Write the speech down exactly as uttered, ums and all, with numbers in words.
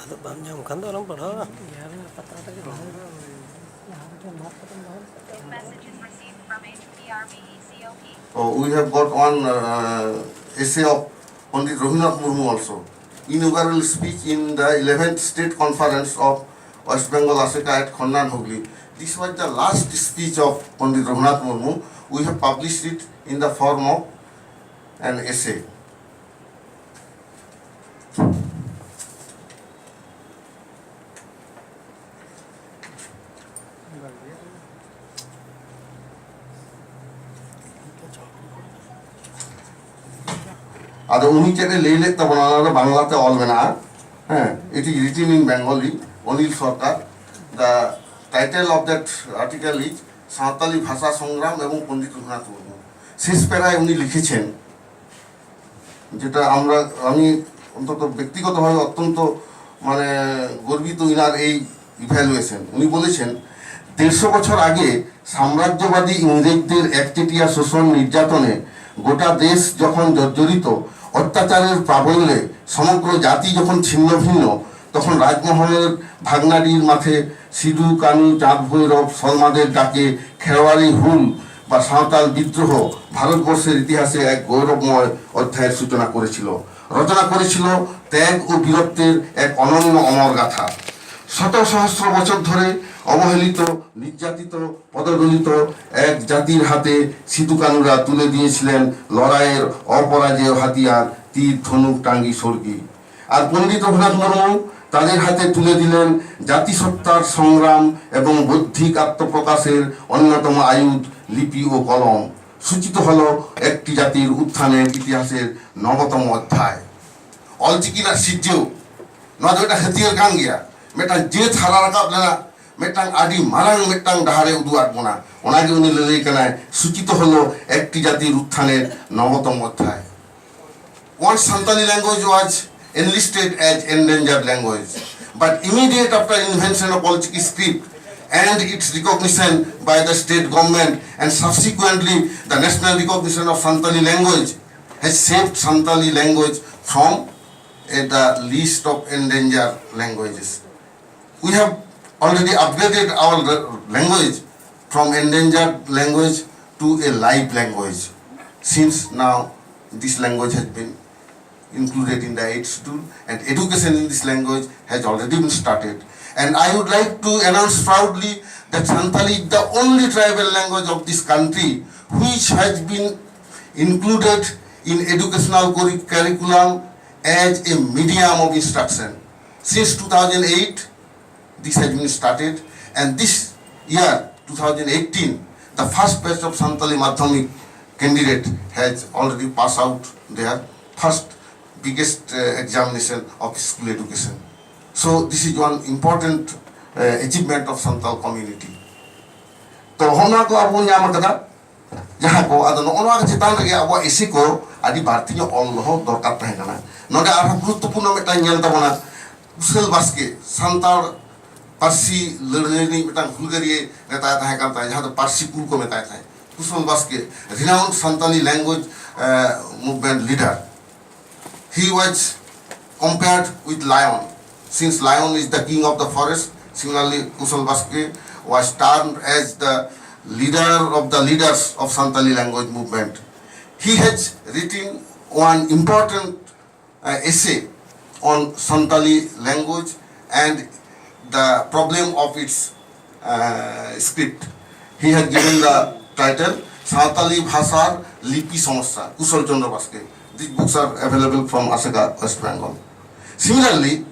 ᱟᱫᱚ ᱵᱟᱢ ᱧᱟᱢ ᱠᱷᱟᱱ ᱫᱚ ᱟᱞᱚᱢ ᱯᱟᱲᱦᱟᱣᱟ᱾ Oh, we have got one uh, essay of Pandit Raghunath Murmu also. Inaugural speech in the eleventh State Conference of West Bengal Ashoka at Khonnan Hooghly. This was the last speech of Pandit Raghunath Murmu. We have published it in the form of an essay. ᱟᱫᱚ ᱩᱱᱤ ᱪᱮᱫ ᱮ ᱞᱟᱹᱭ ᱞᱮᱫ ᱛᱟᱵᱚᱱᱟ, ᱚᱱᱟ ᱫᱚ ᱵᱟᱝᱞᱟᱛᱮ ᱚᱞ ᱢᱮᱱᱟᱜᱼᱟ᱾ ᱦᱮᱸ, it is written in Bengali, Anil Sarkar. The title of that article is Santali ভাষা সংগ্রাম এবং পণ্ডিত রঘুনাথ মুর্মু। শেষ প্যারায় উনি লিখেছেন, যেটা আমরা, আমি অন্তত ব্যক্তিগতভাবে অত্যন্ত মানে গর্বিত ইনার এই ইভ্যালুয়েশন। উনি বলেছেন, দেড়শো বছর আগে সাম্রাজ্যবাদী ইংরেজদের একচেটিয়া শোষণ নির্যাতনে গোটা দেশ যখন জর্জরিত, অত্যাচারের প্রাবল্যে সমগ্র জাতি যখন ছিন্ন ভিন্ন, তখন রাজমহলের ভাগনাডির মাঠে সিধু, কানু, চাঁদ ভৈরব, শর্মাদের ডাকে খেরোয়াড়ি হুল বা সাঁওতাল বিদ্রোহ ভারতবর্ষের ইতিহাসে এক গৌরবময় অধ্যায়ের সূচনা করেছিল, রচনা করেছিল ত্যাগ ও বীরত্বের এক অনন্য অমর গাথা। শত সহস্র বছর ধরে অবহেলিত, নির্যাতিত, পদদলিত এক জাতির হাতে সিধু কানুরা তুলে দিয়েছিলেন লড়াইয়ের অপরাজেয় হাতিয়ার, তীর, ধনুক, টাঙ্গি, সড়কি। আর পণ্ডিত রঘুনাথ মুর্মু তাদের হাতে তুলে দিলেন জাতিসত্তার সংগ্রাম এবং বৌদ্ধিক আত্মপ্রকাশের অন্যতম আয়ুধ, লিপি ও কলম। সূচিত হল একটি জাতির উত্থানের ইতিহাসের নবতম অধ্যায়। ᱚᱞᱪᱤᱠᱤ ᱨᱮᱱᱟᱜ ᱥᱤᱨᱡᱟᱹᱣ, ᱱᱚᱣᱟ ᱫᱚ ᱢᱤᱫᱴᱟᱝ ᱦᱟᱹᱛᱭᱟᱹᱨ ᱠᱟᱱ ᱜᱮᱭᱟ᱾ ᱢᱤᱫᱴᱟᱝ ᱡᱟᱹᱛ ᱦᱟᱨᱟ ᱨᱟᱠᱟᱵ ᱨᱮᱱᱟᱜ ᱢᱤᱫᱴᱟᱝ ᱟᱹᱰᱤ ᱢᱟᱨᱟᱝ ᱢᱤᱫᱴᱟᱝ ᱰᱟᱦᱟᱨᱮ ᱩᱫᱩᱜ ᱟᱫ ᱵᱚᱱᱟ᱾ ᱚᱱᱟᱜᱮ ᱩᱱᱤ ᱞᱟᱹᱞᱟᱹᱭ ᱠᱟᱱᱟᱭ, ᱥᱩᱪᱤᱛ ᱦᱚᱞᱚ ᱮᱠᱴᱤ ᱡᱟᱹᱛᱤᱨ ᱩᱛᱛᱷᱟᱱᱮᱨ ᱱᱚᱵᱚᱛᱚᱢ ᱚᱫᱷᱭᱟᱭ᱾ Once Santali language was enlisted as endangered language, but immediate after invention of Olchiki script and its recognition by the state government and subsequently the national recognition of Santali language, has saved Santali language from uh, the list of endangered languages. We have already upgraded our re- language from endangered language to a live language. Since now this language has been included in the eighth schedule, and education in this language has already been started. And I would like to announce proudly that Santali is the only tribal language of this country which has been included in educational curri- curriculum as a medium of instruction. Since two thousand eight, this has been started, and this year, two thousand eighteen, the first batch of Santali Madhyamik candidate has already passed out their first biggest uh, examination of school education. So this is one important uh, achievement of Santal community. ᱛᱚ ᱦᱚᱸ ᱱᱚᱣᱟ ᱠᱚ ᱟᱵᱚ ᱵᱚᱱ ᱧᱟᱢ ᱟᱠᱟᱫᱟ, ᱡᱟᱦᱟᱸ ᱠᱚ ᱟᱫᱚ ᱱᱚᱜᱼᱚ ᱱᱚᱣᱟ ᱪᱮᱛᱟᱱ ᱨᱮᱜᱮ ᱟᱵᱚᱣᱟᱜ ᱮᱥᱮ ᱠᱚ ᱟᱹᱰᱤ ᱵᱟᱹᱲᱛᱤ ᱧᱚᱜ ᱚᱞ ᱫᱚᱦᱚ ᱫᱚᱨᱠᱟᱨ ᱛᱟᱦᱮᱸ ᱠᱟᱱᱟ᱾ ᱱᱚᱰᱮ ᱟᱨᱦᱚᱸ ᱜᱩᱨᱩᱛᱛᱚᱯᱩᱨᱱᱚ ᱢᱤᱫᱴᱟᱝ ᱧᱮᱞ ᱛᱟᱵᱚᱱᱟ, ᱠᱩᱥᱚᱞ ᱵᱟᱥᱠᱮ, ᱥᱟᱱᱛᱟᱲ ᱯᱟᱹᱨᱥᱤ ᱞᱟᱹᱲᱦᱟᱹᱭ ᱨᱤᱱᱤᱡ ᱢᱤᱫᱴᱟᱝ ᱦᱩᱞᱜᱟᱹᱨᱤᱭᱟᱹ ᱱᱮᱛᱟᱭ ᱛᱟᱦᱮᱸ ᱠᱟᱱ ᱛᱟᱦᱮᱸᱫ, ᱡᱟᱦᱟᱸ ᱫᱚ ᱯᱟᱹᱨᱥᱤ ᱠᱩᱞ ᱠᱚ ᱢᱮᱛᱟᱭ ᱛᱟᱦᱮᱸᱫ, ᱠᱩᱥᱚᱞ ᱵᱟᱥᱠᱮ, renowned Santali language uh, movement leader. He was compared with lion. Since lion is the king of the forest, similarly Kusal Baske was termed as the leader of the leaders of Santali language movement. He has written one important uh, essay on Santali language and the problem of its uh, script. He has given the title Santali Bhasar Lipi Somosya, Kusal Chandra Baske. These books are available from Asaka, West Bengal. Similarly,